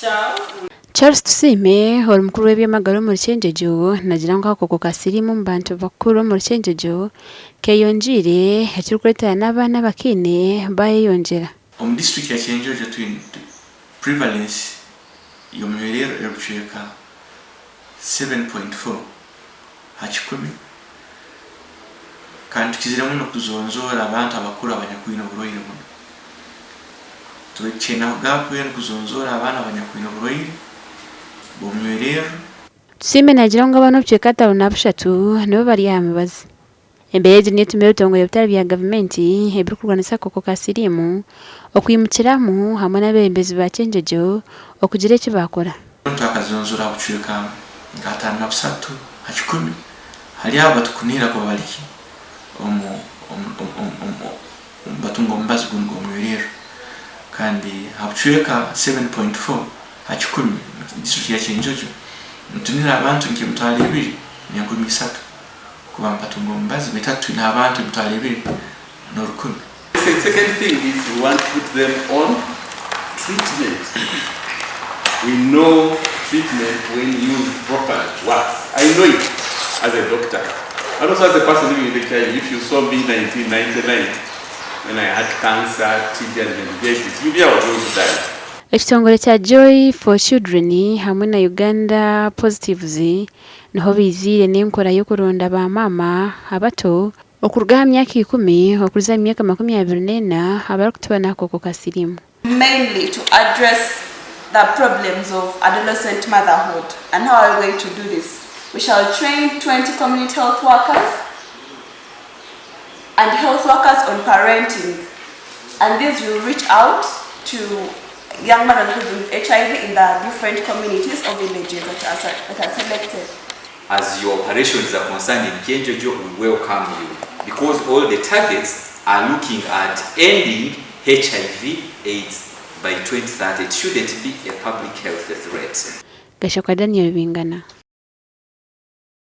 Charles Tusiime, ori mukuru w'eby'amagara omuri Kyenjojo nagira ngu akakooko ka siriimu omu bantu bakuru omuri Kyenjojo keyongyeire ekirikureetera n'abaana abakaine bayeyongyera. Omu disiturikiti ya Kyenjojo twine prevalence y'omunywererro erikucweka 7.4 ha kikumi kandi tukizire muno kuzonzoora abantu abakuru abanyakwine oburwaire bunu. Tukiine gap yoona kuzonzoora abaana abanyakwine oburwaire bw'omunywererro. Tusiime naagira ngu abaana obucweka 53 nibo bari aha mibazi. Embeera egi niyo etuma ebitongore bitari bya gavumenti ebirikurwanisa akakooko ka siriimu okwimukiramu hamwe n'abeebembezi ba Kyenjojo okugira eki baakora. Twakazonzora aha bucweka nka 53 ha kikumi hali abo abatukunihira kuba bari omu batunga omubazi gunu gw'omwererro kandi ha bucweka 7.4 ha kikumi omu disiturikiti ya Kyenjojo nitunihira abantu nka 23,000 kuba nibatunga omubazi baitu hati twine abantu 21,000. The second thing is we want to put them on treatment. We know treatment when used properly works. I know it as a doctor. And also as a person living with HIV, if you saw me in 1999 when I had cancer, TB and meningitis, you knew I was going to die. Ekitongore kya Joy for Children hamwe na Uganda Positives niho baiziire n'enkora y'okuronda ba maama abato okuruga aha myaka ikumi okuza aha myaka 24 abarikutuura n'akakooko ka siriimu. Mainly to address the problems of adolescent motherhood. And how are we going to do this? We shall train 20 community health workers and health workers on parenting. And these will reach out to young mothers living with HIV in the different communities or villages that are selected. As your operations are concerned in Kyenjojo, we welcome you because all the targets are looking at ending HIV AIDS by 2030. It shouldn't be a public health threat. Gashakwa Daniel Bingana.